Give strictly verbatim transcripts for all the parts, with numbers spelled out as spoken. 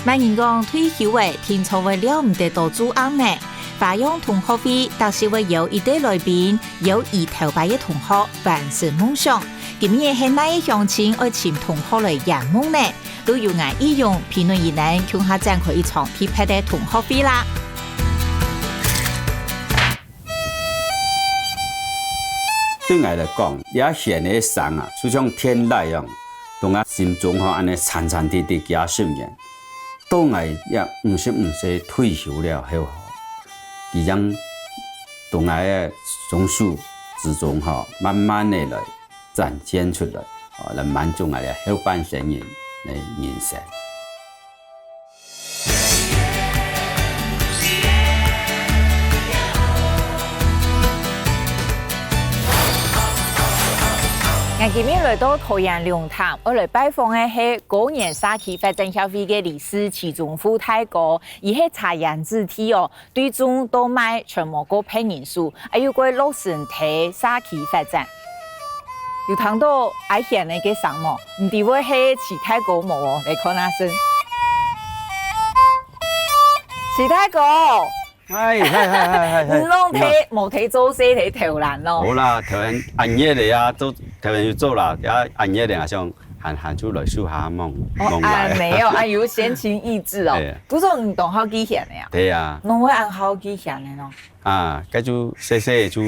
麼人講退休仔，定著會尞毋得到做醃呢？花樣同學會，逐集會邀一對來賓，邀佢頭擺个同學完成夢想。今日係哪个鄉親愛尋同學來圓夢呢？就由𠊎、易容、評論員等共下展開一場特別个同學會啦！ 對𠊎來講，這弦个聲啊，就像電籟樣，同𠊎心中吼恁呢顫顫滴滴幾下十年。到𠊎這五十五歲退休了後吼，佢正同𠊎个雙手之中吼，慢慢个來展現出來，吼，來滿足𠊎个後半生人个人生。 𠊎今日來到桃園龍潭，愛來拜訪个係高原社區發展協會个理事徐宗富大哥，佢係茶園子弟哦，對種到賣全無過百人手，啊又過落成在社區發展。有聽到阿賢个聲無？毋知會係徐大哥無哦？來看下先。徐大哥， 嗨，嗨，嗨，嗨，嗨，嗨。你攏在，無在做事，在偷懶咯？無啦，偷懶恁熱个啊，做，偷懶就做啦，啊，恁熱个啊，想閒閒就來樹下望，哦，望來。啊，沒有，啊，有閒情逸致哦。哎呀。毋過你當好鋸弦个啊？對啊。仰會恁好鋸弦个呢？啊，該就細細个就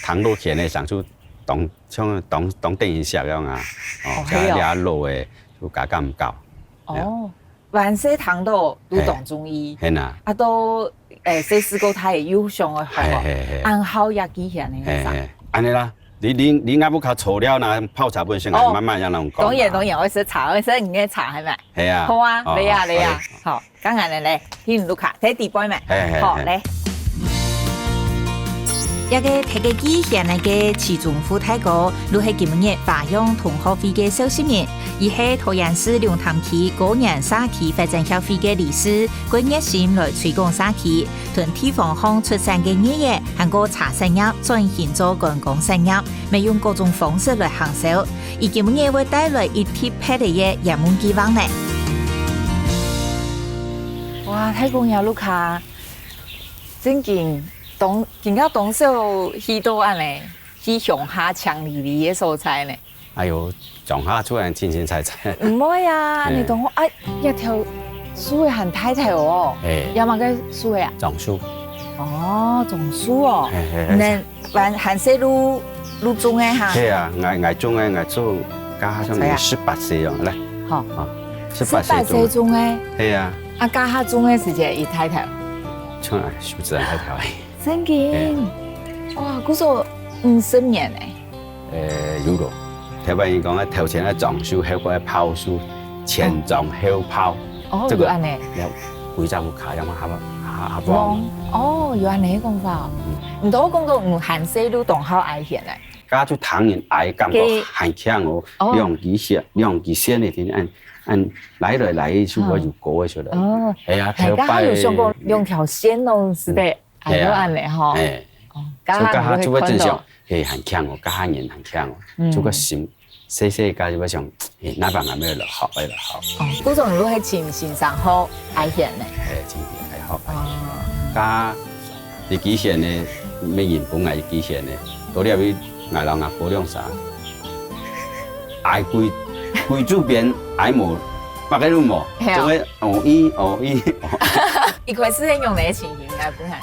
聽到弦个聲就當，像當，當得人惜樣啊。哦，哦，像這下老个，就加減毋夠。哦。 還細聽到都當中意。係啊。啊，到，欸，細時个佢又想愛學啊。係，係，係。恁好也鋸弦个意思啊。係，係。恁呢啦，你，你，你若屋下坐了，那泡茶本身啊，哦。慢慢讓人講啊。當然，當然，𠊎食茶，𠊎食你个茶，係無？係啊。好啊，哦，來啊，來啊。好，好。好，剛剛的來，聽你錄卡，在底背嘛。係，係，好，係。來。 這个在該鋸弦个徐宗富大哥，就係今日花樣同學會个召集人。佢係桃園市龍潭區高原社區發展協會个理事，過熱心來推廣社區，同地方項出產个葉仔，還過茶產業轉型做觀光產業，乜用各種方式來行銷。佢今日會帶來一特別个圓夢計畫呢。哇，大哥，你錄卡！ 正經，當，今下當少去到恁呢，去鄉下青離離个所在呢。哎喲，鄉下出來清清采采。毋會啊，嗯。你當好，哎，這條樹仔還大條哦。哎。這麼个樹仔啊？樟樹。哦，樟樹哦。哎，哎，哎。你還，還細路，路種个哈？係啊，𠊎，𠊎種个，𠊎做，加上你十八歲哦，來。好。啊，十八歲種个。十八歲種个？係啊。啊，加下種个時節，一大條。 像啊，樹仔還大條欸。正經？哎。哇，故所五十年欸。呃，有咯。頭擺人講啊，頭前个樟樹，後過个炮樹，前樟後炮。哦，這個有恁呢。要歸隻屋下，要麼下，下，下旺。旺。哦，有恁呢个講法哦。嗯。毋過講到你還細路當好挨弦欸。該就聽人挨，感覺還強哦，哦。兩支線，兩支線个天，恁，恁來來來去去，嗯。有歌个出來。哦。哎呀，哎，頭擺。剛剛有想過兩條線哦，是的。 哎，有恁呢吼。哎。哦，所以該下就會真想，該下你會看到。嘿，還強哦，該下人還強哦。嗯。就個心，細細个就會想，嘿，哪般還愛來學，愛來學。哦，故所你就係盡欣賞好挨弦呢。嘿，盡欣賞好挨弦。哦。該，你鋸弦呢，乜人本來鋸弦呢，到了位，𠊎摎吾哥兩儕，挨歸，歸主邊，挨無，麼个都無，嘿啊。總係，哦，咦，哦，咦，哦。一開始係用哪个情形來分享？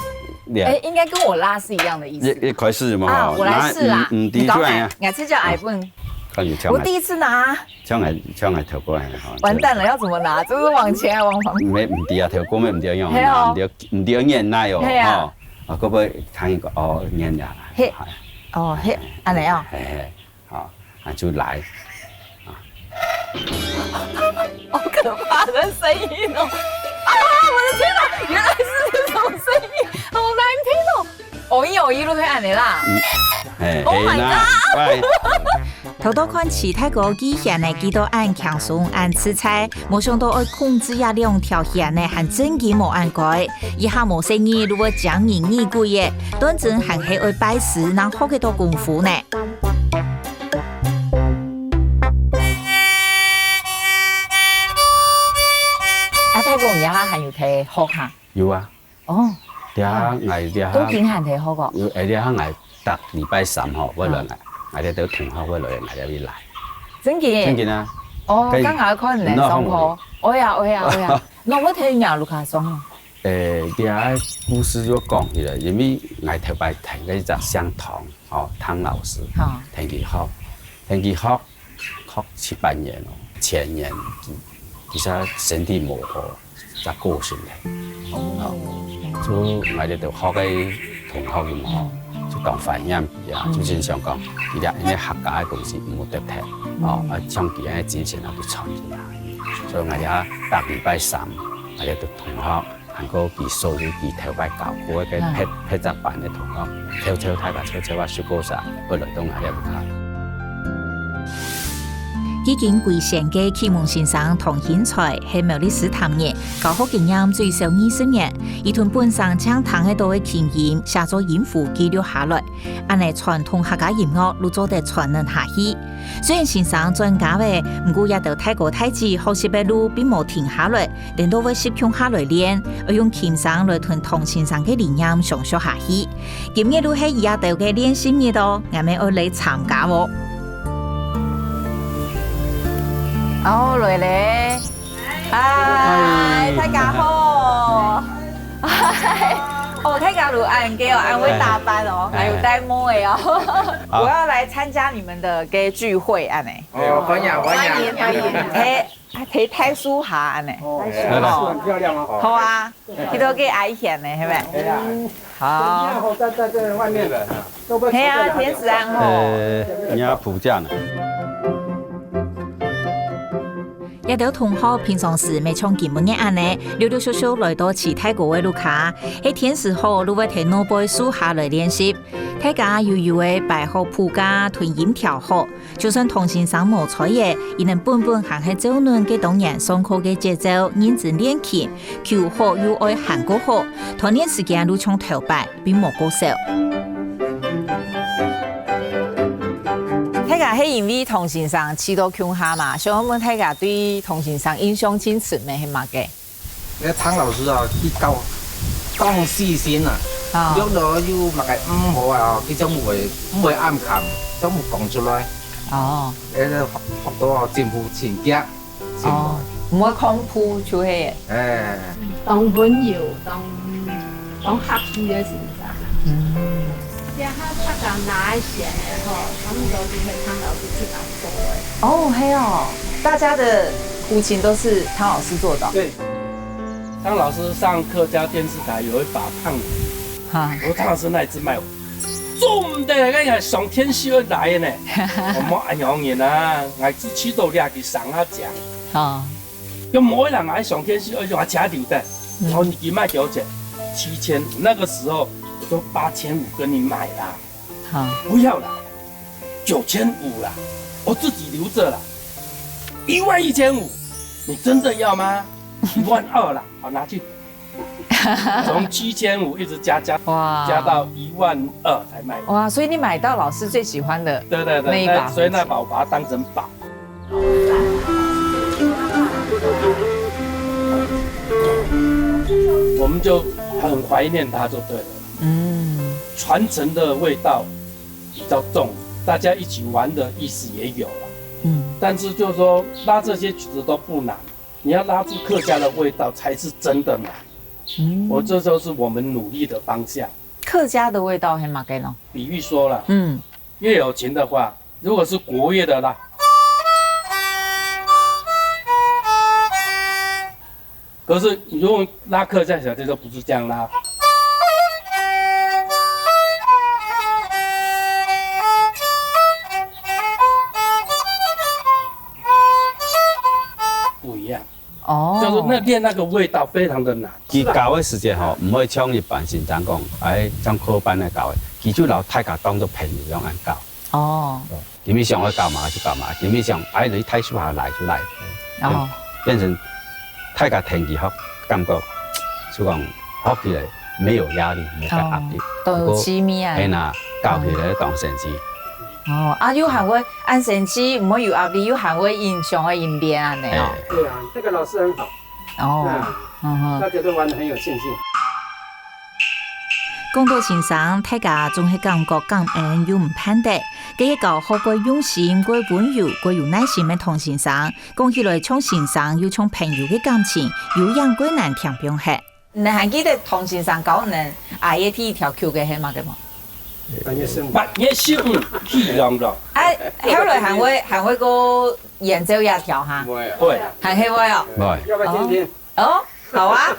對啊。哎，應該跟我拉是一樣的意思。一，一開始嘛，啊，吼，我來試啦。那，嗯，嗯，你講啊，你講啊。𠊎就叫挨分。看你像𠊎，我第一次拿。像𠊎，像𠊎頭過來吼，完蛋了，要怎麼拿？就是往前還往旁邊？沒，毋對啊，頭過乜毋對樣，嘿哦。拿，毋對，毋對樣拿哦，嘿啊。吼。啊，可不可以彈一個？哦，拿下來。嘿。好。哦，嘿，恁呢哦。嘿，嘿。 好，那就來。啊。好可怕的聲音哦！啊，我的天哪，原來是這種聲音，好難聽哦！哦，一哦一路推俺的啦。嗯，哎，Oh my God！哎，那，喂。頭到看徐大哥鋸弦呢，鋸到恁輕鬆、恁自在，無想到愛控制這兩條弦呢，還真經無恁該。一下無細義，就會將人耳鬼耶，當真還係愛拜師，正學得到功夫呢。 啊，大哥，你這下還有在學哈？有啊，哦，這下𠊎這下，都緊還在學哦。有，哎，這下𠊎逐禮拜三吼，會來，啊。𠊎這兜同學會來，𠊎這位來。真緊？真緊啊！哦，跟，剛好看你來上課。會啊，會啊，會啊。那我聽你屋下上哦。 誒，這个故事又講起來，因為𠊎頭擺跈个一隻姓湯，吼，湯老師，好。跈佢學，跈佢學，學七八年哦，前年佢，佢實在身體無好，才過身个。哦。哦，就𠊎這兜學个同學佢嘛，嗯。就當懷念佢啊，嗯。就真想講，佢這，因為客家个東西毋好得忒，哦，嗯。啊，像佢个精神啊，就傳承下去。所以𠊎這逐禮拜三，𠊎這兜同學 還過佢所有佢頭擺教過个別，嗯。別隻班个同學，偷偷大家偷偷啊，收過晒，會來到𠊎這屋下。已經歸仙个啟蒙先生湯興財係苗栗師大人，教學經驗最少二十年，佢同本省淨聽得到个琴音寫做音符記錄下來，恁呢傳統客家音樂就做得傳承下去。 雖然先生轉家了，毋過這兜大哥大姊學習个路並無停下來，顛倒會集共下來練，愛用琴聲來同湯先生个理念相續下去。今日就係佢兜个練習日哦，𠊎兜愛來參加哦。哦，來咧！嗨，大家好！ 哦，大家就恁个哦，恁會打扮哦，還有戴帽仔哦。好。我要來參加你們的个聚會，恁呢。哎喲，歡迎，歡迎。歡迎，歡迎。陪，陪大樹下，恁呢。哦，大樹很漂亮哦。好啊，佢都个矮顯呢，係咪？對啊。好。等一下，我在，在這外面。係啊，天使暗號。呃，你要補假呢。 這兜同學平常時乜像今晡日恁呢，陸陸續續來到徐大哥个屋下，係天時好，就會跈老輩樹下來練習。大家有有个擺好譜架同音調好，就算湯先生無在了，佢等本本還係照等該當年上課个節奏認真練琴，求好又愛還過好，團練時間就像頭擺， 並無過少。大家係因為湯先生去到鄉下嘛，想問大家對湯先生印象盡深个係麼个？該湯老師啊，佢教，當細心啊，啊。有落有麼个毋好啊，佢就毋會，毋會暗崁，就毋講出來。哦。該學，學到進步盡遽。 哦，毋會恐怖就係。哎。當溫柔，當，當客氣个先生。嗯。這下大家拿个錢个吼，差不多就係湯老師自家做个。哦，係哦，大家的胡琴都是湯老師做的哦。對，湯老師上客家電視台有一把棒子，哈。我湯老師那一支麥， 做毋得，該个上天使愛來个呢。我莫恁樣人啊，𠊎只去到這个上下講。哦。又無人愛上天使，愛用車流的。嗯。然後你給賣多少錢？七千五。那個時候我說八千五跟你買啦。好。不要啦，九千五啦，我自己留著啦。一萬一千五，你真的要嗎？一萬二啦，好，拿去。 從七千五一直加加，哇。加到一萬二才卖。哇，所以你買到老師最喜歡的對，對，對，那一把胡琴。那，所以那把我把它當成寶。我們就很懷念它就對了。嗯。傳承的味道比較重，大家一起玩的意思也有了。嗯。但是就是說，拉這些曲子都不難， 你要拉出客家的味道才是真的嘛。嗯。我這就是我們努力的方向。客家的味道係麼个呢？比喻說啦，嗯。樂有琴的話，如果是國樂的啦，可是你如果拉客家小調，就不是這樣拉。 不一樣。哦。就是那練那個味道非常的難。佢教个時節吼，毋會像一般先生講，哎，像科班來教个，佢就摎大家當作朋友樣恁教。哦。佢乜想愛教麼就教麼，佢乜想，哎，你大樹下來就來。哦。變成大家聽佢學，感覺就講學起來沒有壓力，無恁壓力。哦，都有趣味啊。不過，嘿吶，教起來當生趣。哦，啊，又還會恁生趣，毋會有壓力，又還會欣賞个音樂恁呢哦。哎。對啊，這個老師很好。哦。嗯。大家都玩得很有信心。講到先生，大家總係感覺感恩又毋盼得。佢个教學蓋用心、蓋溫柔、蓋有耐心个唐先生，講起來像先生又像朋友个感情，有影蓋難添放忒。你還記得唐先生教你阿姨第一條曲个係麼个無？八月十五，八月十五，去浪浪。哎，後來還會還會過演奏這條哈？會啊。會。還係會哦。會。要不要聽聽？哦，好啊。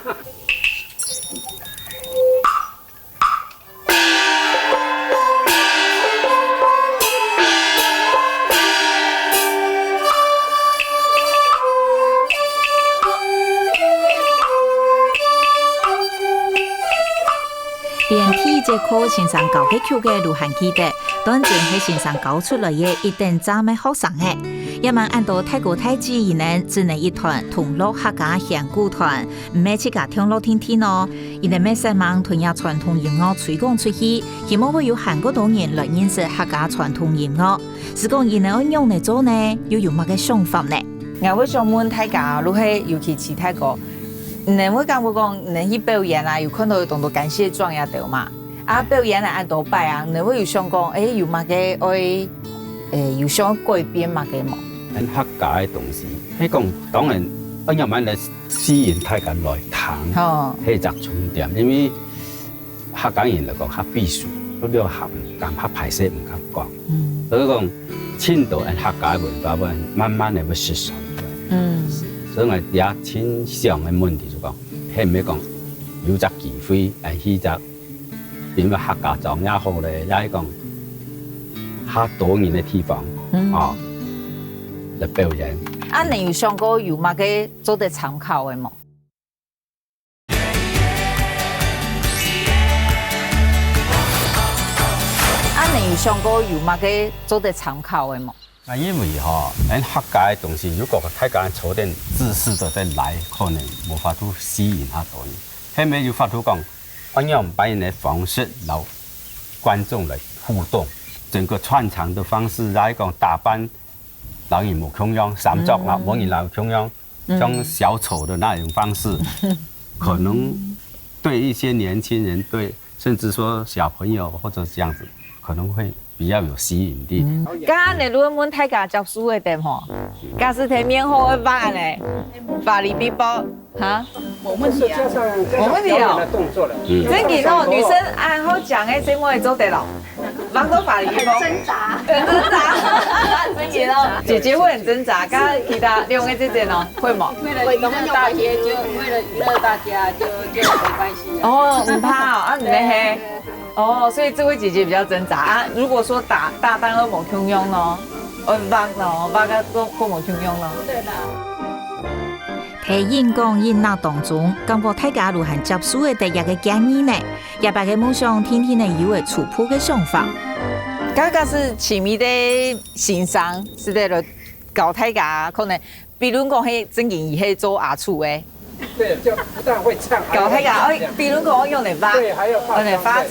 連第一節課先生教个曲个都還記得，當真係先生教出來个一等讚个學生仔。這滿恁多大哥大姊佢等，只能一團同樂客家鄉古團，毋係自家暢樂定定哦。佢等乜煞猛同這傳統音樂推廣出去，希望會有還過多人來認識客家傳統音樂。 係講佢等愛仰仔做呢？又有麼个想法呢？𠊎會想問大家，就係尤其徐大哥，你等會感覺講，你等去表演啊，有看到有當多感謝狀這兜嘛？啊，表演啊，恁多擺啊，你等會有想講，欸，有麼个愛，欸，有想改變麼个無？恁客家个東西，係講，當然，愛慢慢來吸引大家來聽，哦。係一隻重點，因為 客家人來講較閉俗，又較毋敢，較排斥，毋敢講。嗯。所以講，盡多人客家文化會慢慢个會失傳。嗯。所以𠊎這下盡想个問題就講，係毋係講有隻機會，哎，去隻，比如客家庄也好咧，也係講較多人个地方，嗯。哦，來表演。啊，你有想過有麼个做得參考个無？ 啊，你有想過有麼个做得參考个無？啊，因為吼，恁客家个東西，如果大家坐等自私个在來，可能無法度吸引較多人。係毋係有法度講，愛用別樣个方式，摎觀眾來互動，整個串場的方式，來講打扮，摎人無共樣，衫著啦，嗯。無人摎共樣， 嗯。像小丑的那種方式，可能對一些年輕人，對，甚至說小朋友或者這樣子，可能會比較有吸引力。嗯。該恁仔就問大家接受个得無？假使在面後个話呢，法律必報，哈？無問題啊。無問題哦。表演的動作了。嗯。真个哦，女生恁好講个，這麼做得咯。 忙到法律很掙扎。很掙扎，真个哦。姐姐會很掙扎，剛剛其他兩位姐姐呢，會嗎？為了娛樂大家就，為了娛樂大家就，就沒關係啊。哦，毋怕哦，啊，你們嘿。對，對，對。哦，所以這位姐姐比較掙扎啊。如果說打，搭檔會無共樣呢？會畫呢，畫个過，過無共樣呢？對啦。在演講演講當中，感覺大家都還接受个得這个建議呢。 這擺个夢想定定仔有个初步个想法。該假使請一个先生，係得來教大家，可能比如講係正經佢係做阿楚个。對，就不但會唱，教大家，還要哎，比如講愛仰仔畫，對，還要化妝，仰仔化妝，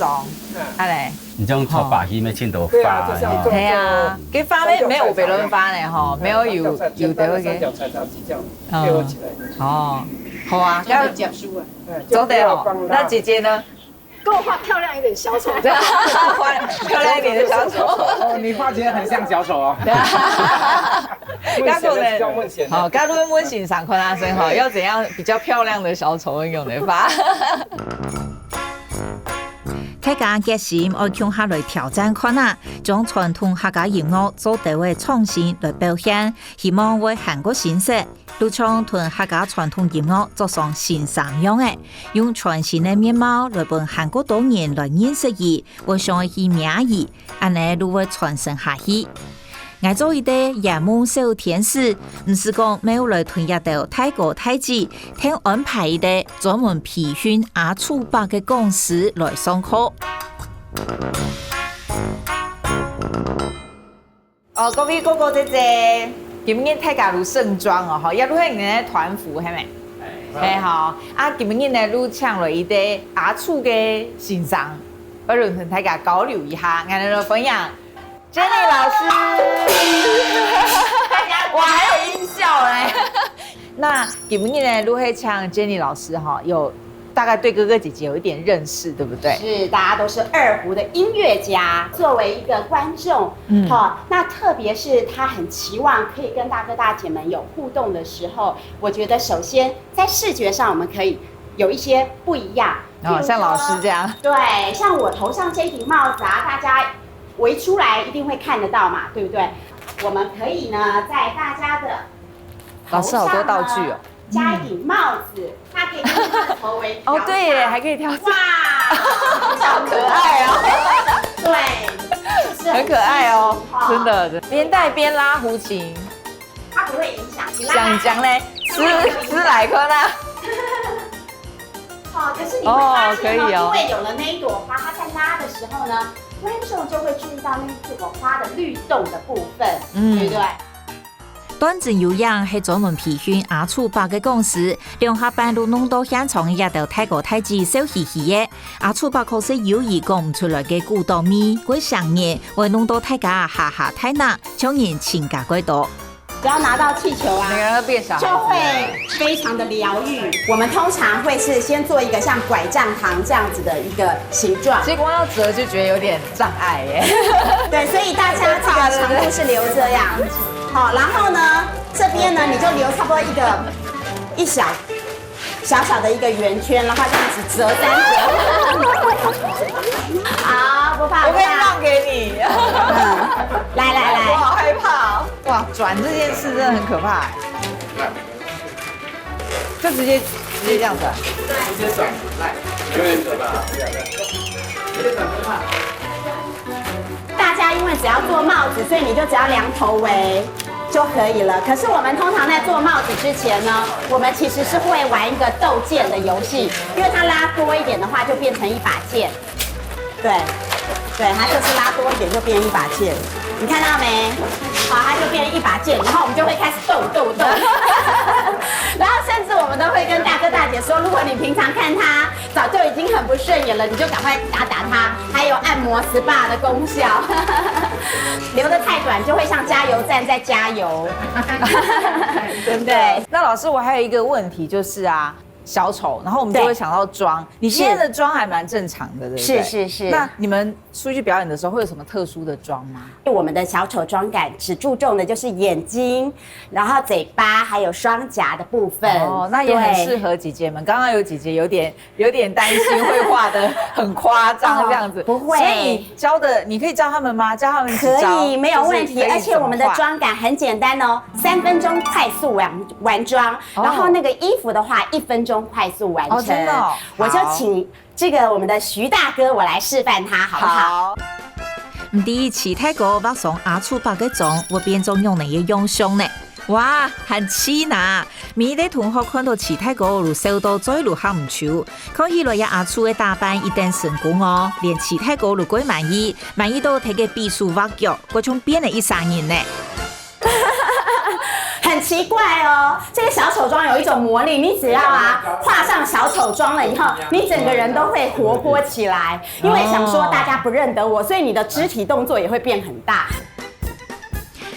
對。嗯。恁仔。你這樣做把戲，沒盡多畫，對啊，就像做，嘿。係啊，做，該畫乜，做，沒有別人畫呢吼，沒有有，三角菜，有的那個。三角菜，然後是這樣，哦。對，我起來。哦，好啊，要，要接受啊。哎，做得哦。就不要放辣。那姐姐呢？ 給我畫漂亮一點小丑。畫漂亮一點的小丑。哦，你畫起來很像小丑哦。對啊。問賢的比較問賢的。好，該問問先生看啊，先生，好，要怎樣比較漂亮的小丑會用得畫？大家決心愛共下來挑戰看啊，將傳統客家音樂做得个創新來表現，希望會還過新式。 就像同客家傳統音樂著上新衫樣仔，用全新个面貌來分還過多人來認識佢，會想愛去摸佢，恁仔就會傳承下去。𠊎做一個圓夢小天使，毋使講，乜愛來同這兜大哥大姊，聽安排一個專門培訓阿楚伯个講師來上課。 哦，各位哥哥姐姐，今日大家都盛裝哦，吼，也都係你个團服，係無？係吼，啊，今日呢，都請來一個阿楚个先生，愛來同大家交流一下，𠊎來歡迎Jenny老師。大家，我還有音效欸。那今日呢，如何像 Jenny 老师哈，有大概对哥哥姐姐有一点认识，对不对？是，大家都是二胡的音乐家。作为一个观众，嗯，哈，那特别是他很期望可以跟大哥大姐们有互动的时候，我觉得首先在视觉上我们可以有一些不一样。哦，譬如说，像老师这样。对，像我头上这顶帽子啊，大家围出来一定会看得到嘛，对不对？我们可以呢，在大家的老师好多道具哦。头上呢，加一顶帽子，它可以跟它的头围调整。哦，对耶，还可以调整。哇，好可爱哦。对，是不是很可爱哦，新奇哈？真的，边戴边拉胡琴。它不会影响，你拉讲讲嘞，吃吃来看啊。哦，可是你会发现哦，哦，可以哦。因为有了那一朵花，它在拉的时候呢，观众就会注意到那一朵花的律动的部分，嗯，对不对？ 端正有影係專門培訓阿楚伯个講師，兩下半就弄到現場个這兜大哥大姊笑嘻嘻个。阿楚伯確實有一講毋出來个古董味，過生日會弄到大家哈哈大笑，像人親家蓋多。只要拿到氣球啊，每个人都变小孩子了。就会非常的療愈。我们通常会是先做一个像拐杖糖这样子的一个形状。其实光要折就觉得有点障碍耶。对，所以大家这个长度是留这样。好，然后呢，这边呢，你就留差不多一个，一小，小小的一个圆圈，然后这样子折三折。好，不怕，我可以让给你。不怕。嗯，来来来。我好害怕哦。哇，转这件事真的很可怕欸。就直接，直接这样子啊。直接转，来，有点可怕。直接转，不怕。大家因为只要做帽子，所以你就只要量头围就可以了。可是我们通常在做帽子之前呢，我们其实是会玩一个斗剑的游戏，因为它拉多一点的话，就变成一把剑。对，对，它就是拉多一点就变一把剑，你看到没？好，它就变一把剑，然后我们就会开始斗斗斗。然后甚至我们都会跟大哥大姐说，如果你平常看他，早就已经很不顺眼了，你就赶快打打他，还有按摩 S P A 的功效。留得太短，就会像加油站在加油，对不对？那老师，我还有一个问题就是啊，小丑，然后我们就会想到妆。对。你今天的妆还蛮正常的，对不对？是，是，是。那你们出去表演的时候会有什么特殊的妆吗？我们的小丑妆感只注重的就是眼睛，然后嘴巴，还有双颊的部分。哦，那也很适合姐姐们。对。刚刚有姐姐有点，有点担心会画得很夸张这样子。哦，不会。所以你教的，你可以教他们吗？教他们几招，可以，没有问题。就是可以怎么画。而且我们的妆感很简单哦，三分钟快速完，完妆，哦。然后那个衣服的话，一分钟快速完成。哦，真的哦。我就请这个我们的徐大哥，我来示范他，好不好？好。毋知徐大哥畫上阿楚伯个妝，會變做仰般个樣相呢？哇，還氣哪！每一个同學看到徐大哥就笑到嘴就合毋住，看起來這阿楚个打扮一定成功哦，連徐大哥就蓋滿意，滿意到摕个匕首畫腳，過像變了一儕人呢。 很奇怪哦，这个小丑妆有一种魔力，你只要啊，画上小丑妆了以后，你整个人都会活泼起来，因为想说大家不认得我，所以你的肢体动作也会变很大。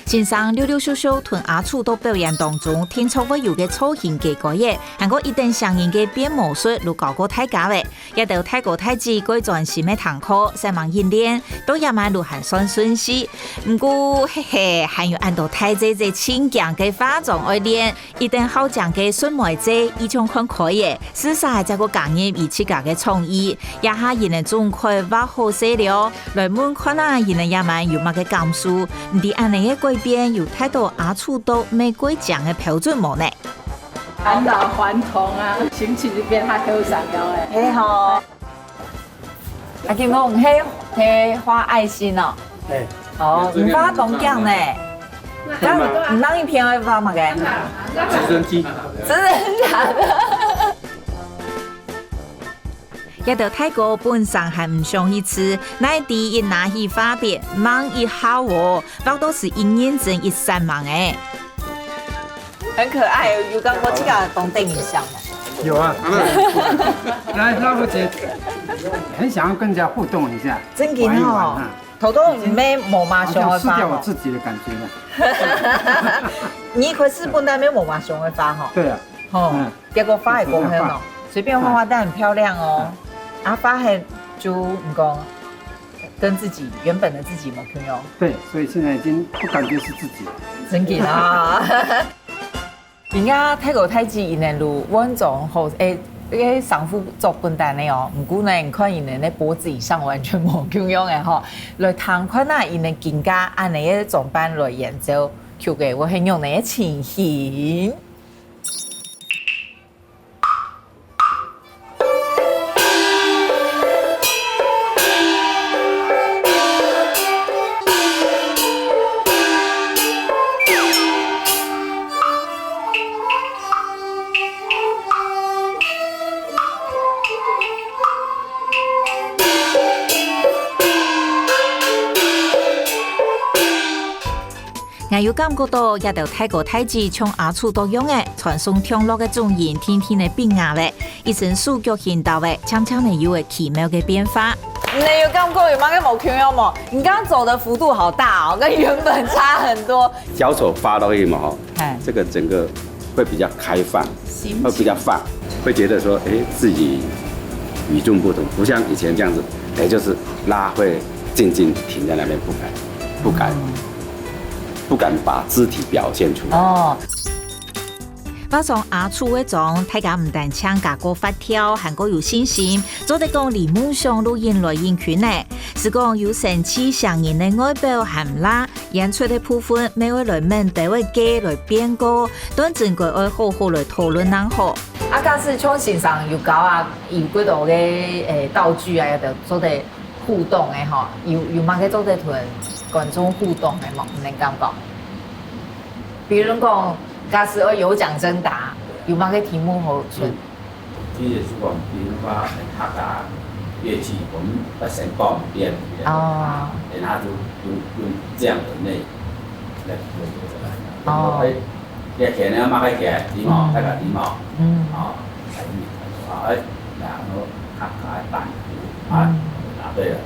先生陸陸續續同阿楚到表演當中，定著會有个造型改改个，還過一等成人个變魔術，就交過大家了。 這兜大哥大姊蓋專心个聽課，煞猛演練，到這滿就還算順序。毋過，嘿嘿，還有恁多大姐姐盡驚个化妝愛練，一等好靚个順妹姐，異想看開耶，試煞還再過加入佢自家个創意，這下佢等總算畫好勢了。來問看啊，佢等這滿有麼个感受？毋知恁呢个改變有達到阿楚到美國靚个標準無呢？ 返老還童啊，心情就變較後生了欸。係吼。阿金公，係，係畫愛心哦。欸，哦，你畫當靚呢。那你，那你平常畫麼个？直升機。真的假的？這兜大哥本身還毋想去試，哪知一拿起畫筆，望一下哦，畫到係一認真一煞猛欸。 很可愛，有感覺這个當得人惜哦。有啊。來，那我姐很想要跟人家互动一下，真的哦。玩一玩啊。头都没没嘛想个花吼。好像失掉我自己的感觉了。你一开始本来没没嘛想个花吼。对啊。吼，嗯。结果花也过很哦，随便画画但很漂亮哦。啊，花还就你讲，跟自己原本的自己没朋友。对，所以现在已经不感觉是自己了。真的啊。 人家泰国太极一年路，完全好，诶，个衫褲做本单的哦。毋过呢，你看人家个脖子以上完全无共样的吼。来听看啊，人家更加按呢个装扮来演奏，究竟會係樣呢个情形。 𠊎有感覺到這兜大哥大姊像阿祖多樣个，傳送聽落个眾人天天个變雅咧，一身手腳行道个，漸漸个有个奇妙个變化。你有感覺有麼个無共樣無？你剛剛走的幅度好大哦，跟原本差很多。腳手發落去嘛吼，哎。這個整個會比較開放，會比較放，會覺得說，哎，自己與眾不同，不像以前這樣子，哎，就是拉會靜靜停在那邊，不敢，不敢。 不敢把肢體表現出來。哦。畫上阿祖个妝，大家毋單淨加過活跳，還過有信心，做得講離夢想路引來引去呢。係講有神氣、像人个外表含啦，演出个部分，乜會來問兜仔个來變過，當真个愛好好來討論正好。啊，假使像先生有教啊，有幾多个，誒，道具啊，有得做得互動个吼，有，有麼个做得同觀眾互動个無？你能感覺？比如講，假使愛有獎徵答，有麼个題目好出？嗯，其實係講，比如講客家樂器，我們要先報名練習，哦。然後就用，用這樣的內容來做這個。哦。哎， 你可能要擘開起來，禮貌，嗯。大家禮貌。嗯。啊，才藝，啊，哎，然後客家的版圖，啊，嗯。答對了。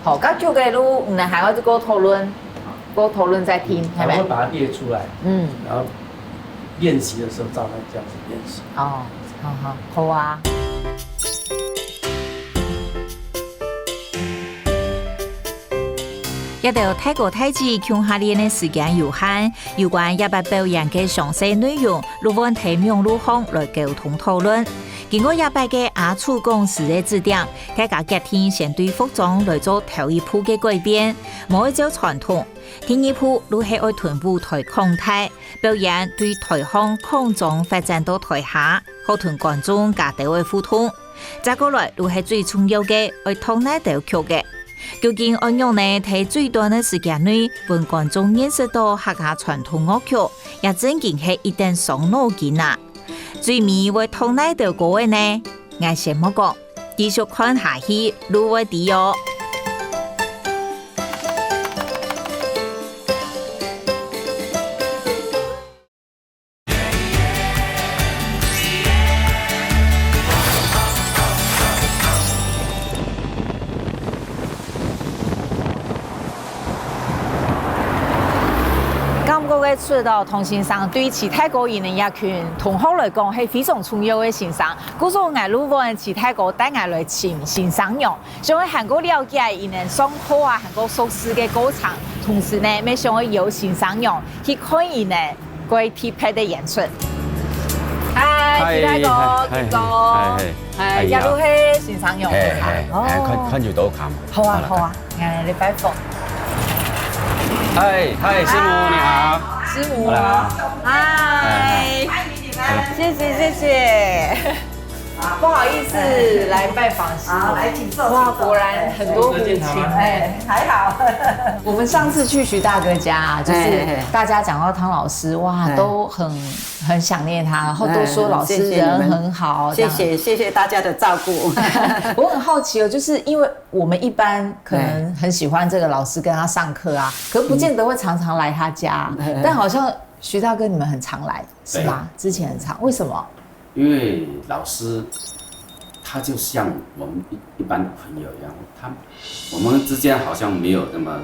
好，該就个路，你們還要再過討論，過討論再聽，係咪？我會把它列出來，嗯。然後練習的時候照那樣子練習。哦，好好，好啊。 這兜大哥大姊共下練个時間有限，有關這擺表演个詳細內容，就會在網路項來溝通討論。經過這擺个阿祖講師个指點，大家決定先對服裝來做頭一步个改變，無愛照傳統。第二步就係愛同舞台擴大，表演對台項擴張發展到台下，好同觀眾加兜仔互動。 再過來，就係最重要个，愛讀哪兜曲个。究竟愛仰呢，在最短个時間內，分觀眾認識到客家傳統樂曲，也正經係一等傷腦筋啊！最尾會讀哪兜歌仔呢？𠊎先莫講，繼續看下去，就會知哦。 感覺个出到唐先生對其他歌人个這群同學來講係非常重要个先生。故所𠊎就問其他歌帶𠊎來尋先生樣，想愛還過了解佢等上課啊，還過熟識个過程，同時呢，乜想愛邀先生樣去看佢等 過特別个演出。嗨，嗨，其他哥，嗨，哥哥。嗨，嗨。嗨，哎呀。這就係先生樣。嘿，嘿，哦。哎，看，看就到看。好啊，好啊，來，來拜訪。嗨，嗨，師母，你好。師母。好啦。嗨。嗨。謝謝，謝謝。 不好意思，來拜訪師母。好，來，請坐，哇，請坐。果然很多古琴。哎，還好。我們上次去徐大哥家啊，就是哎，哎。大家講到湯老師，哇，哎。都很，很想念他，然後都說老師人很好，哎，謝謝你們。這樣。謝謝，謝謝大家的照顧。我很好奇哦，就是因為我們一般可能很喜歡這個老師，跟他上課啊，可不見得會常常來他家，哎。但好像徐大哥你們很常來，是嗎？對。之前很常，為什麼？ 因為老師他就像我们一一般的朋友一样，他我们之间好像没有那么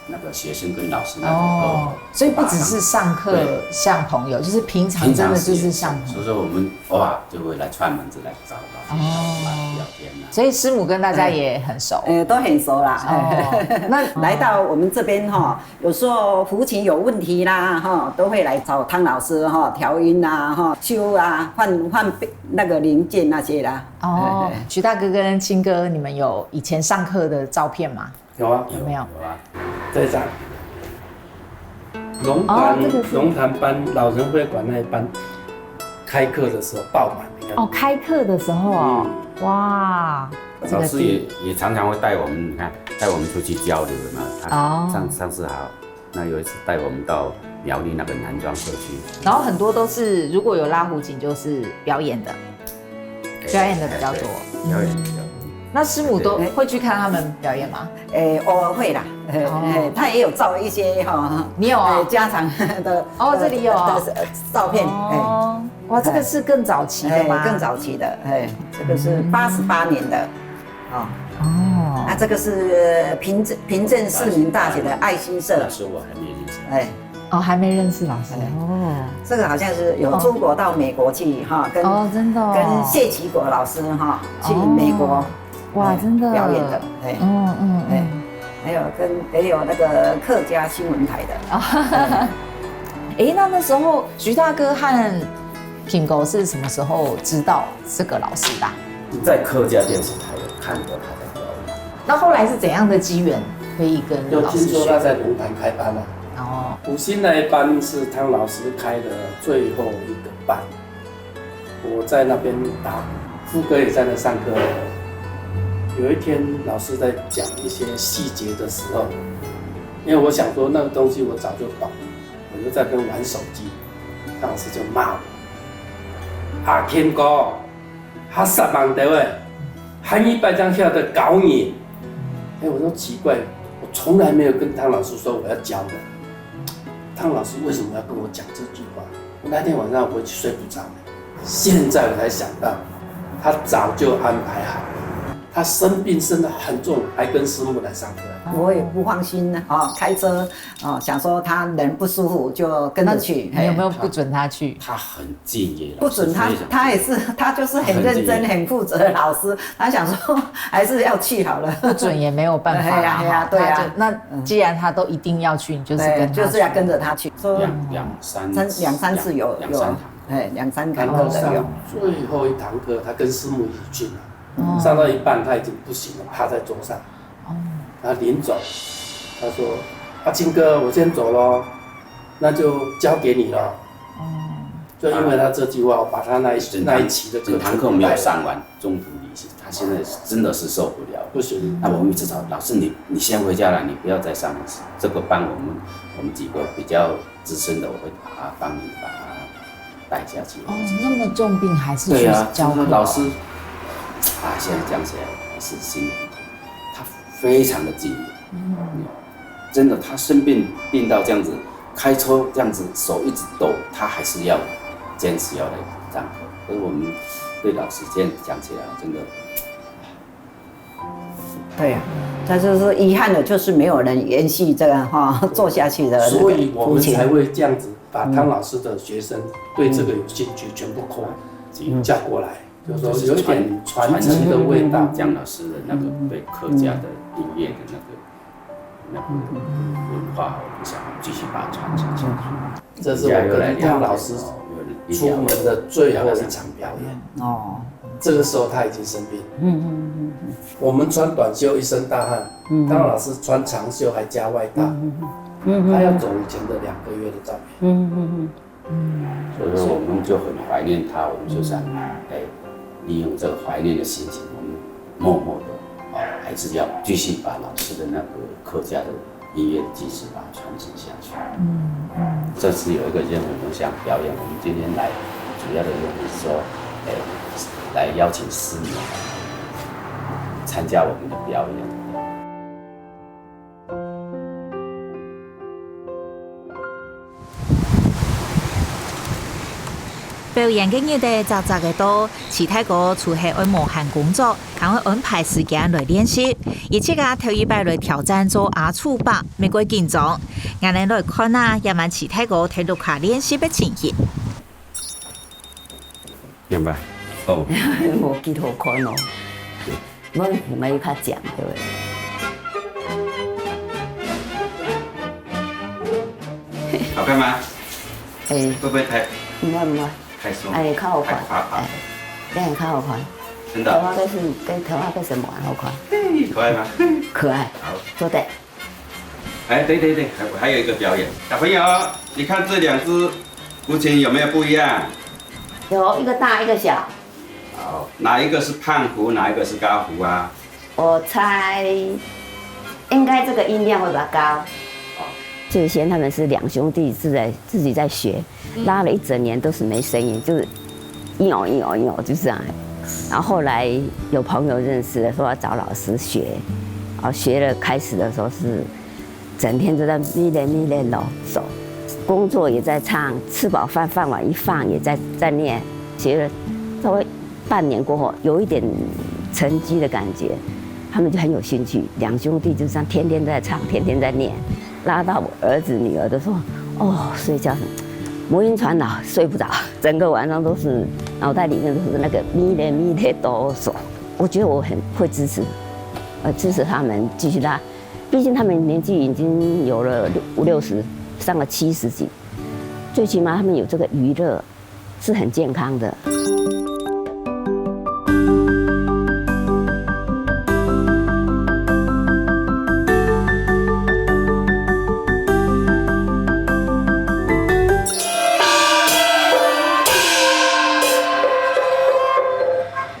那个学生跟老师那种哦，所以不只是上课像朋友，就是平常真的就是像朋友。所以说我们偶尔就会来串门子来找老师，哦，聊天啊。所以师母跟大家也很熟。呃，都很熟啦。哦，那来到我们这边哈，有时候胡琴有问题啦哈，都会来找汤老师哈，调音啊哈，修啊，换换那个零件那些啦。哦，徐大哥跟青哥，你们有以前上课的照片吗？有啊，有没有？有啊，这一张。龙潭，哦，这个是龙潭班老人会馆那一班开课的时候爆满，你看。哦，开课的时候哦，嗯，哇，这个老师也也常常会带我们，你看，带我们出去交流的嘛。他哦，上上次好，那有一次带我们到苗栗那个南庄社区，然后很多都是如果有拉胡琴就是表演的，表演的比较多。哎，表演的比较多。那师母都会去看他们表演吗？哎，偶尔会啦，哎，哦，哎，他也有照一些哈，你有啊？哎，家常的，哦，这里有啊。的照片，哎。哦，哇，这个是更早期的吗？哎，更早期的，哎，这个是八十八年的，哦。哦。那这个是平镇，平镇市民大学的爱心社。那时候我还没认识。哎。 哦，还没认识老师，哎，哦。这个好像是有出国到美国去哈，跟，哦，真的哦。跟谢其国老师哈，去美国，哦，哇，哎，真的。表演的，哎。嗯，嗯，哎，嗯。还有跟，也有那个客家新闻台的。哦。哎。诶，那那时候徐大哥和品狗是什么时候知道这个老师的啊？在客家电视台有看过他的表演。那后来是怎样的机缘可以跟老师学？就听说他在龙潭开班啊。哦。古新那一班是汤老师开的最后一个班，我在那边打鼓。富哥也在那上课。有一天老师在讲一些细节的时候，因为我想说那个东西我早就懂，我就在那边玩手机，汤老师就骂我：“阿天哥， 他煞猛兜欸，還一擺正曉得教你。”哎，我說奇怪，我從來沒有跟湯老師說我要教的。湯老師為什麼要跟我講這句話？我那天晚上我回去睡不著。現在我才想到，他早就安排好了。他生病生得很重，還跟師母來上課。我也不放心呢，哦，開車 哦，想說他人不舒服就跟着去。那你有没有不准他去？他很敬业，不准他，老师非常敬业。他也是，他就是很认真、很敬业。很负责的老师，他想说还是要去好了。不准也没有办法啦，哎呀，哎呀，哈，对啊。他就，那既然他都一定要去，你就是跟他去。对，就是要跟着他去。说两，两三，三，两三次有，两，两三堂。有，哎，两三堂课都有。然后上最后一堂课，他跟师母一起去嘛。 哦。上到一半，他已经不行了，趴在桌上。哦。他临走，他说：“阿金哥，我先走咯，那就交给你了。”哦。就因为他这句话，我把他那一，整堂，那一期的课全部带了。整堂课没有上完，中途离席，他现在真的是受不了。不行。那我们一直找，“老师，你，你先回家了，你不要再上了，这个班我们，我们几个比较资深的，我会把他帮你把他带下去。”哦，那么重病还是去教课哦？对啊，就是老师，啊，现在讲起来还是心里很痛。他非常的敬业。嗯。真的，他生病病到这样子，开车这样子，手一直抖，他还是要坚持要来上课。所以我们对老师现在讲起来，真的，对啊，他就是遗憾的，就是没有人延续这个哈，做下去的那个途径。所以我们才会这样子把汤老师的学生对这个有兴趣全部扣，嗯，叫过来，就是说有一点传承的味道。就是传，传承江老师的那个对客家的音乐的那个，那个文化，我们想继续把它传承下去。这是我跟汤老师出门的最后一场表演。哦。这个时候他已经生病，嗯嗯嗯嗯。我们穿短袖一身大汗，嗯嗯。汤老师穿长袖还加外搭，嗯嗯嗯。他要走以前的两个月的照片。嗯嗯嗯。所以说我们就很怀念他，我们就想，嗯。哎，利用这个怀念的心情，我们默默的，啊，还是要继续把老师的那个客家的音乐的技术把它传承下去。嗯嗯。这次有一个任务，我们想表演，我们今天来主要的任务是说，哎，来邀请师母参加我们的表演。演个日仔，早早个到，齊大哥除係愛無閒工作，還愛安排時間來練習。佢自家頭一擺來挑戰做阿鼠伯，乜過緊張。𠊎等來看啊，這滿齊大哥在屋下練習个情形。明白。哦。無幾好看哦。 阮毋愛較強，對不對？好看嗎？哎，會不會太，毋會，毋會。太鬆？哎，較好看。太滑滑。哎，這樣較好看。真的啊？頭髮配什，跟頭髮配什麼很好看？嘿，可愛嗎？可愛。好。做得。哎，對，對，對，還，還有一個表演。小朋友，你看這兩隻狐群有沒有不一樣？有，一個大，一個小。 好，哪一個是胖狐，哪一個是高狐啊？我猜應該這個音量會比較高。哦。最先他們是兩兄弟自在，自己在學，拉了一整年都是沒聲音，就是咿哦咿哦咿哦，就這樣。然後後來有朋友認識了，說要找老師學，然後學了，開始的時候是 整天都在咪咧咪咧囉嗦，工作也在唱，吃飽飯，飯碗一放也在，在念。學了差不多半年過後，有一點成績的感覺，他們就很有興趣，兩兄弟就這樣天天都在唱，天天在念，拉到我兒子女兒都說：“哦，睡覺什麼，魔音傳腦，睡不著，整個晚上都是腦袋裡面都是那個咪咧咪咧囉嗦。”我覺得我很會支持，呃，支持他們繼續拉。 畢竟他們年紀已經有了六，五六十，上了七十幾，最起碼他們有這個娛樂，是很健康的。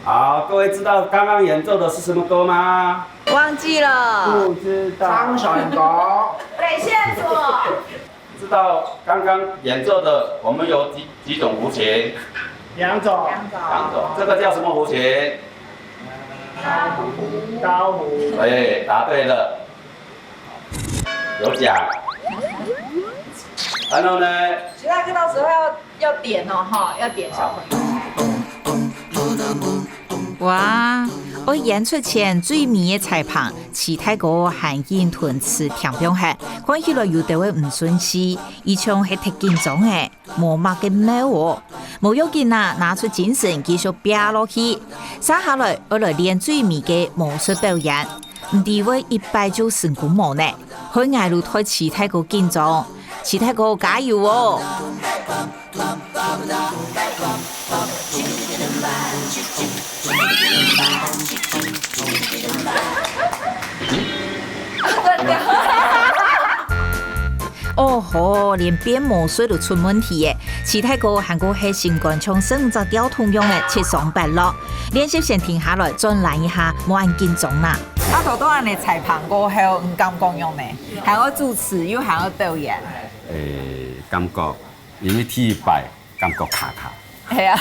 好，各位知道剛剛演奏的是什麼歌嗎？ 忘記了。不知道。張小燕歌。雷线索。知道刚刚演奏的，我们有几，几种胡琴？两种。两种。这个叫什么胡琴？高胡。高胡。哎，答对了。有奖。然后呢？徐大哥到时候要，要点哦，哈，要点小朋友。 哇，愛演出前最尾个彩排，齊大哥還緊同佢添放下，看起來有兜仔毋順序，佢像係忒緊張仔，無麼个妙哦。無要緊啊，拿出精神繼續拚落去。接下來愛來練最尾个魔術表演，毋知會一擺就成功無呢？害𠊎都替齊大哥緊張，齊大哥加油哦！ 哦吼，連變魔術都出問題耶！齊大哥還過係心肝像十五隻調同樣个七上八落，練習先停下來，轉來一下，無恁緊張啦。啊，頭到恁呢彩排過後，你感覺樣呢？還愛主持，又還愛表演。誒，感覺，因為第一擺 感覺卡卡。係啊，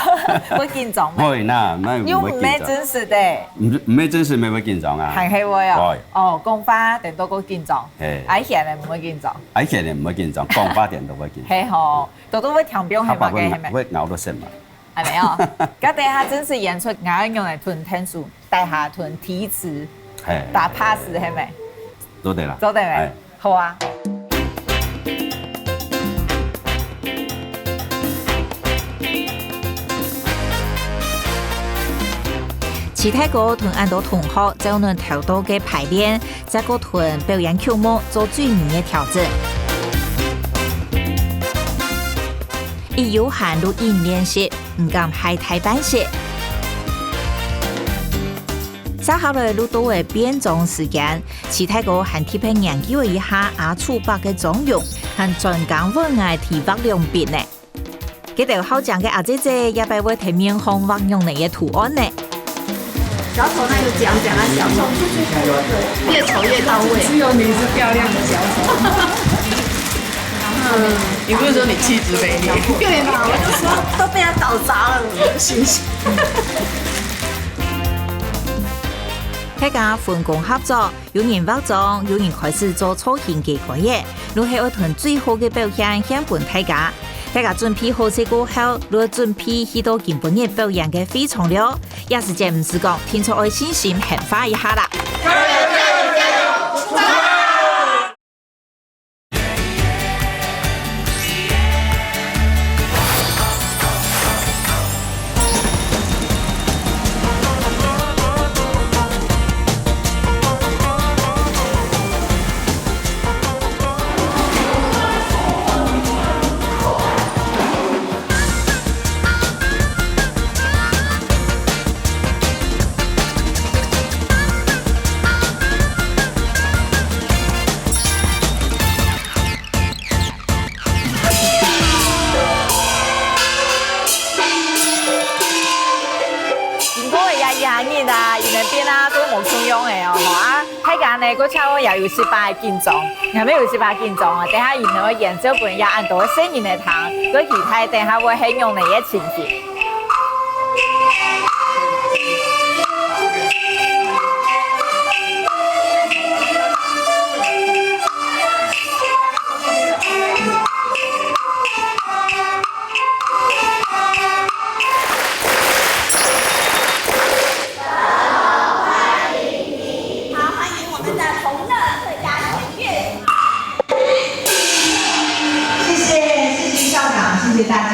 會緊張嗎？會啦，毋會，又毋係真實个。毋，毋係真實，毋會緊張啊。還係會哦。會。哦，講話顛倒過緊張。係。愛現个毋會緊張。愛現个毋會緊張，講話顛倒會緊張。係吼，多多會添放係嘛，該係咪？會咬到神嘛。還沒有，該等下真實演出，𠊎愛用來吞天書，帶下吞提示，係。打pass係咪？做得啦。做得未？係。 好啊。齊大哥同恁多同學照等頭到个排練，再過同表演曲目做最尾个調整。佢有閒就緊練習，毋敢害大半息。 接下來就到了變裝時間，齊大哥還特別研究一下阿鼠伯个妝容，還專工問𠊎題畫兩遍呢。該兜好靚个阿姊姊，這擺會在面項畫仰仔个圖案呢？小丑哪有講講啊，小丑越醜越到位。只有你是漂亮的小丑。嗯，你不是说你气质美丽？对嘛，我就说都被他搞砸了，我的形象。 大家分工合作，有人化妝，有人開始做造型个開業，就係愛同最好个表現獻分大家。大家準備好勢過後，就準備去到今晡日表演个會場了。這時節毋使講，定著愛信心喊話一下啦！經過這一下日啊，佢等變啊都無共樣个哦，吼啊！大家呢，過程也有一息仔緊張，也有一息仔緊張哦。等下佢等會演奏分這恁多个細人仔聽，過期待等下會係仰仔个情形。 好，欢迎我们的同乐客家弦乐团。谢谢，谢谢校长，谢谢大家。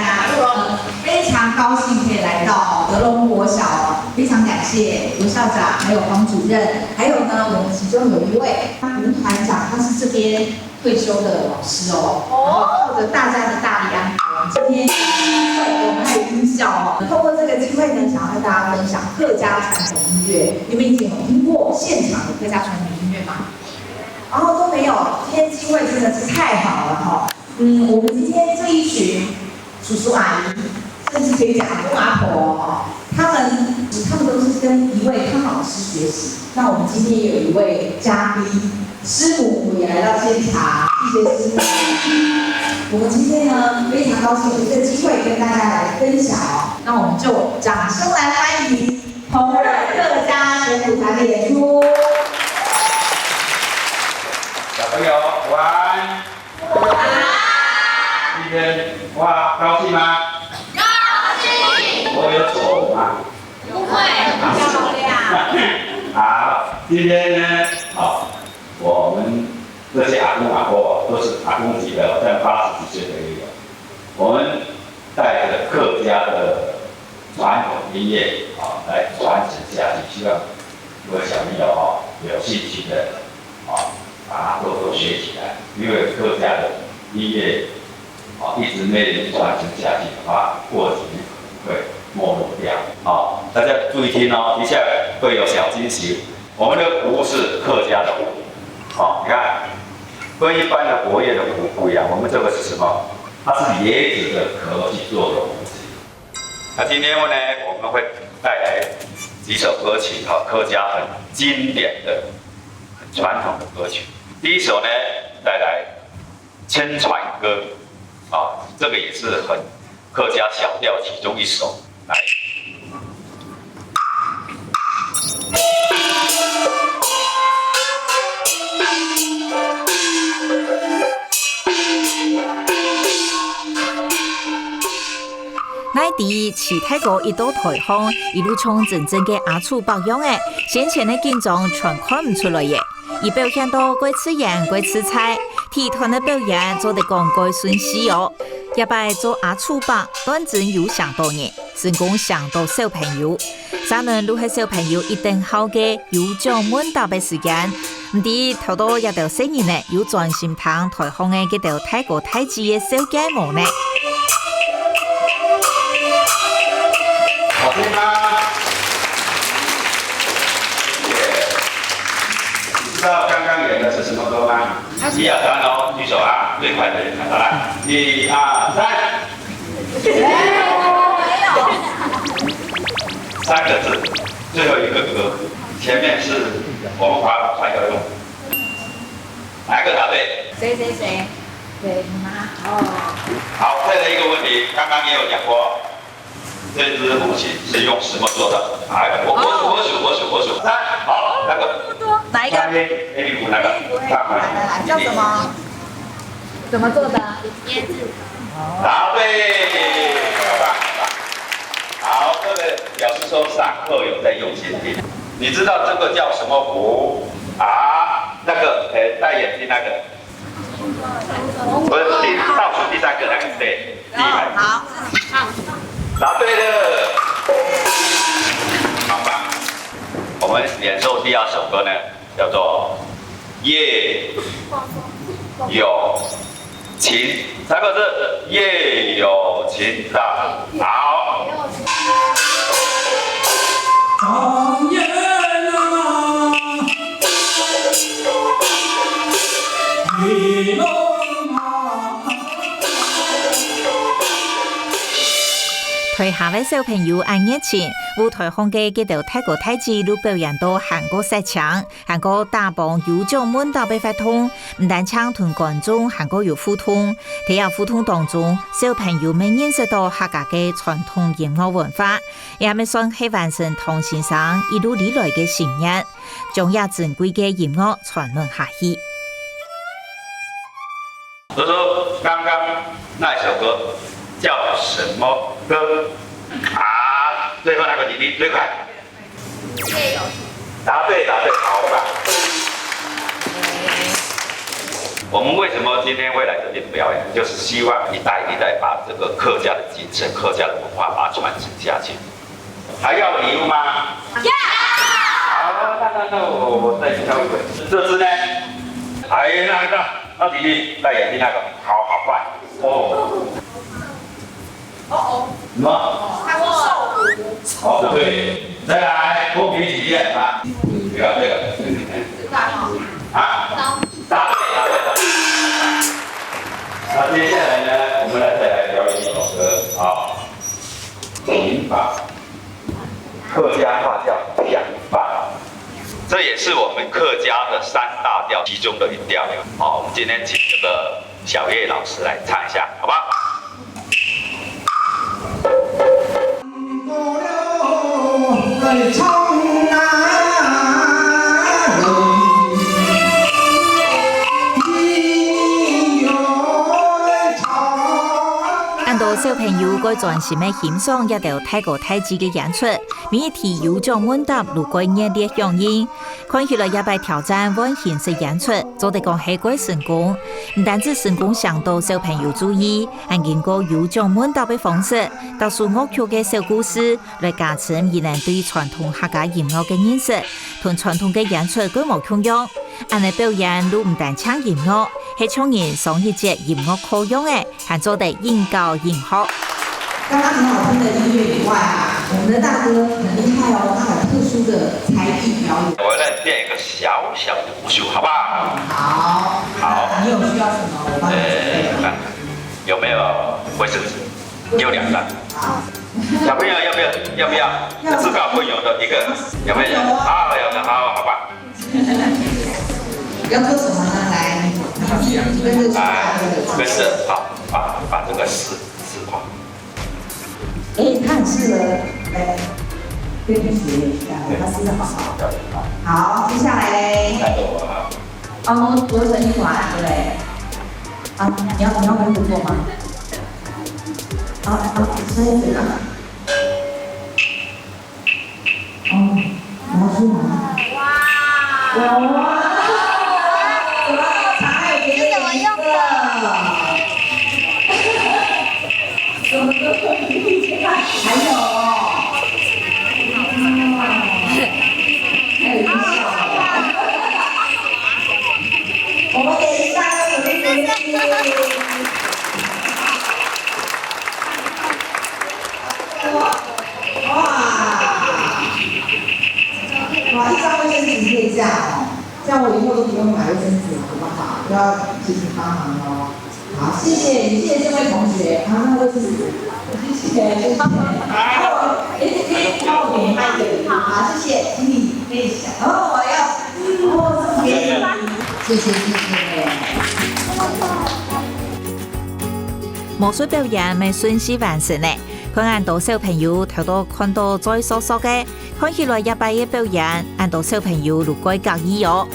非常高兴可以来到德隆国小，非常感谢罗校长，还有黄主任，还有呢，我们其中有一位，他吴团长，他是这边退休的老师哦，然后靠着大家的大力安排，我们今天有机会，我们还有音效哦。透过这个机会呢，想要跟大家分享客家传统音乐。你们以前有听过现场的客家传统音乐吗？然后都没有，今天机会真的是太好了哈。嗯，我们今天这一群叔叔阿姨，甚至可以讲阿公阿婆哦，他们他们都是跟一位康老师学习。那我们今天也有一位嘉宾，师母也来到现场，谢谢师母。我们今天呢非常高兴有这个机会跟大家来分享哦，那我们就掌声来欢迎同乐客家弦鼓团的演出。小朋友，午安。 今天哇，高兴吗？高兴。我有丑吗？不会，很漂亮。好，今天呢，好，我们这些阿公阿婆都是阿公级的，像八十几岁的也有。我们带着客家的传统音乐啊，来传承下去，希望各位小朋友哦，有兴趣的啊，把它多多学起来，因为客家的音乐啊，一直没人传承下去的话，过几年可能会没落掉。好，大家注意听哦，一下会有小惊喜。我们的鼓是客家的鼓，好，你看，跟一般的国乐的鼓不一样，我们这个是什么？它是椰子的壳去做的鼓子。 那今天呢，我们会带来几首歌曲哈，客家很经典的、很传统的歌曲。第一首呢，带来《撑船歌》啊，这个也是很客家小调其中一首。来。 𠊎知徐大哥一到臺項，一路像真正个阿鼠伯樣仔，先前个緊張全看毋出來耶。佢表現到蓋自然、蓋自在，體團个表演做得講蓋順序哦。這擺做阿鼠伯，當真有唌著人，成功唌著小朋友。 儕人都係小朋友一等好个有獎問答个時間。毋知透到這兜細人仔有專心聽臺項个該兜大哥大姊个紹介無呢？好聽嗎？謝謝。你知道剛剛演的是什麼歌嗎？一二三哦，舉手啊，最快的人。好了，一二三。 三个字，最后一个歌，前面是我们滑板要用。哪一个答对？谁谁谁？对，你妈。哦。好，再来一个问题，刚刚也有讲过，这只模型是用什么做的？哎，我我数我数我数我数，三，好，那个。哪一个？上面A B那个，上面。来来来，叫什么？怎么做的？椰子。答对，很棒，很棒。好，这个表示说上课有在用心听。你知道这个叫什么湖啊？那个，呃，戴眼镜那个，不是，第，倒数第三个那个，对，第一排。好。答对了，棒棒。我们演奏第二首歌呢，叫做《夜有情》，三个字，《夜有情》。好。台下个小朋友恁熱情，舞台項个佢兜大哥大姊都表演到還過煞青，還過打幫有獎問答个活動，毋單淨同觀眾還過有互動，在這互動當中，小朋友乜認識到客家个傳統音樂文化，也乜算係完成唐先生一路以來个心願，將這珍貴个音樂傳承下去。 就说刚刚那首歌叫什么歌啊？最后那个弟弟最快。答对，答对，好棒！我们为什么今天会来这边表演？就是希望一代一代把这个客家的精神、客家的文化把它传承下去。 还要礼物吗？要。好，那，那，那我，我再挑一个。这只呢？哎，那个，那弟弟戴眼镜那个，好，好棒。哦。哦哦。什么？他是瘦虎。哦，对。再来，公平起见啊。不要这个。这个哈。啊？答对，答对，答对。那接下来呢，我们来再来表演一首歌啊。 琴法，客家话叫琴法，这也是我们客家的三大调其中的一调。好，我们今天请这个小叶老师来唱一下，好不好？ 恁多小朋友蓋專心个欣賞這兜大哥大姊个演出，每一題有獎問答都蓋熱烈響應。看起來這擺挑戰換形式演出，做得講係蓋成功。毋單止成功搶到小朋友注意，還經過有獎問答个方式，搭首樂曲个小故事， 來加深佢等對傳統客家音樂个認識，同傳統个演出蓋無共樣。恁呢表演都毋單淨音樂，係像人上一節音樂課樣仔，還做得應教應學。剛剛很好聽的音樂以外啊，我們的大哥很厲害哦，他有特殊的才藝表演。我來變一個小小的武術，好不好？好，好。那你有需要什麼？我幫你準備。呃，有沒有衛生紙？給我兩張。好。 小朋友要不要？要不要？要。自告奋勇的一个，有没有？好，有的，好，好吧。要做什么呢？来，跟着去啊，来，跟着，好，把，把这个撕，撕破。哎，他很适合，来，跟你学一下，他撕得好好。好，接下来嘞。那个我啊。哦，我，我成一团，对不对？啊，你要，你要跟着做吗？啊，啊，所以这个。哦，魔术吗？哇！哇！怎么茶还有别的颜色？这怎么用的？什么都可以，还有哦。哇！还有音效哦。 我们给一下鼓励鼓励。哇，哇，一张卫生纸可以这样哦，这样我以后都不用买卫生纸了，好不好？要请你帮忙哦。好，谢谢，谢谢这位同学。然后那卫生纸，谢谢，谢谢。然后，哎，可以帮我点一个礼物吗？谢谢，请你可以想。哦，我要，哦，这么便宜。谢谢，谢谢。魔术表演乜順序完成了，看恁多小朋友頭到看到嘴縮縮个，看起來這擺个表演，恁多小朋友都蓋合意哦。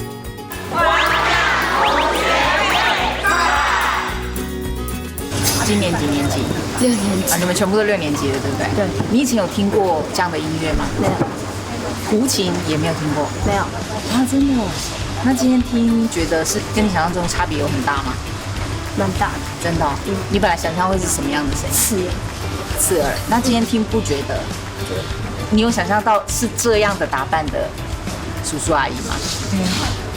今年几年级？六年级。啊，你们全部都六年级了，对不对？对。你以前有听过这样的音乐吗？没有。胡琴也没有听过。没有。啊，真的哦。那今天听觉得是跟你想象中差别有很大吗？蛮大的。真的哦。你本来想象会是什么样的声音？刺眼。刺耳。那今天听不觉得？你有想象到是这样的打扮的叔叔阿姨吗？嗯。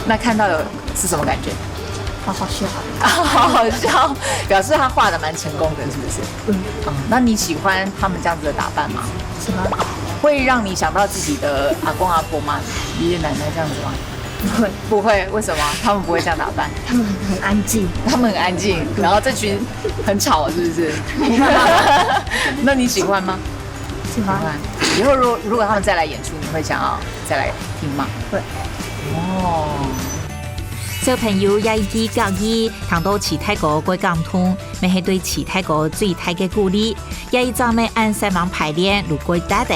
那看到有是什么感觉？好好笑。好好笑，表示他画的蛮成功的，是不是？嗯。哦，那你喜欢他们这样子的打扮吗？喜欢。会让你想到自己的阿公阿婆吗？爷爷奶奶这样子吗？不会。不会，为什么？他们不会这样打扮。他们很安静。他们很安静，然后这群很吵，是不是？那你喜欢吗？喜欢。以后如果如果他们再来演出，你会想要再来听吗？会。哦。小朋友也一个建议，聽到徐大哥个感動，乜係對徐大哥最大个鼓勵，也一早乜按時忙排練，如果得的。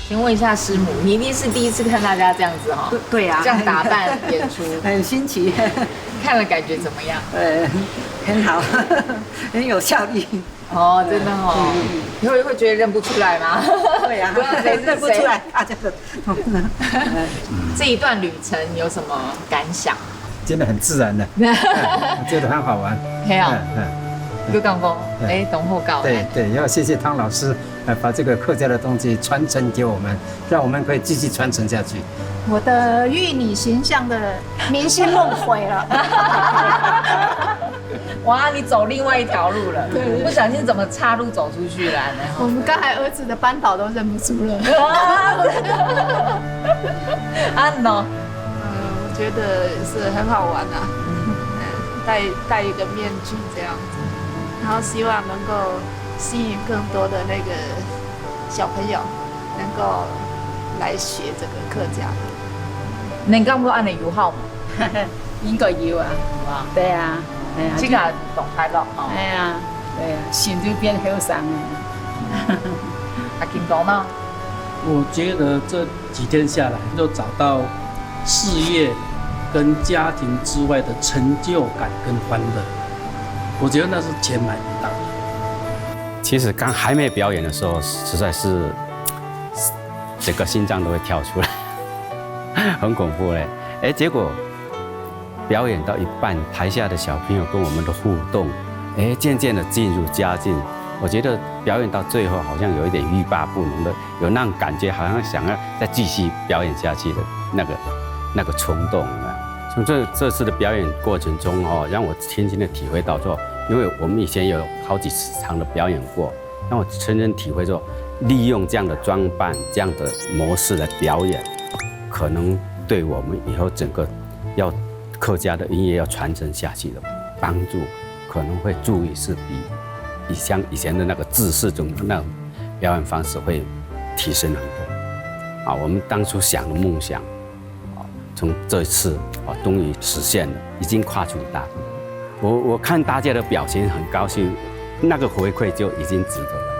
先问一下师母，你一定是第一次看大家这样子哈、对呀、这样打扮演出，很新奇，看了感觉怎么样？呃，很好，很有效率。哦，真的哦，以后会觉得认不出来吗？对呀、不知道谁是谁认不出来，大家都。这一段旅程有什么感想？真的很自然的，哎觉得很好玩。嘿啊嗯嗯，就刚刚，哎，董后告，对对，要谢谢汤老师，呃，把这个客家的东西传承给我们，让我们可以继续传承下去。我的玉女形象的明星梦毁了。哇，你走另外一条路了，不小心怎么岔路走出去了呢？我们刚才儿子的班导都认不出了。啊，你呢？嗯，我觉得是很好玩啊，戴戴一个面具这样子，然后希望能够吸引更多的那个小朋友能够来学这个客家。能感觉按呢有效吗？应该有啊。哇，对啊，哎呀，这个懂开了哦。哎呀，对啊，心就变后生了。阿金讲呢？我觉得这几天下来，就找到事业跟家庭之外的成就感跟欢乐，我觉得那是钱买不到的。其实刚还没表演的时候，实在是整个心脏都会跳出来，很恐怖嘞。哎，结果表演到一半，台下的小朋友跟我们的互动，哎，渐渐的进入佳境。我觉得表演到最后好像有一点欲罢不能的，有那种感觉，好像想要再继续表演下去的那个那个冲动，有没有？从这这次的表演过程中哦，让我深深的体会到说，因为我们以前有好几十场的表演过，让我深深体会说，利用这样的装扮、这样的模式来表演，可能对我们以后整个要客家的音乐要传承下去的帮助，可能会助益是比以前以前的那个制式中那种表演方式会提升很多。啊，我们当初想的梦想，啊，从这一次啊终于实现了，已经跨出一大步。我我看大家的表情很高兴，那个回馈就已经值得了。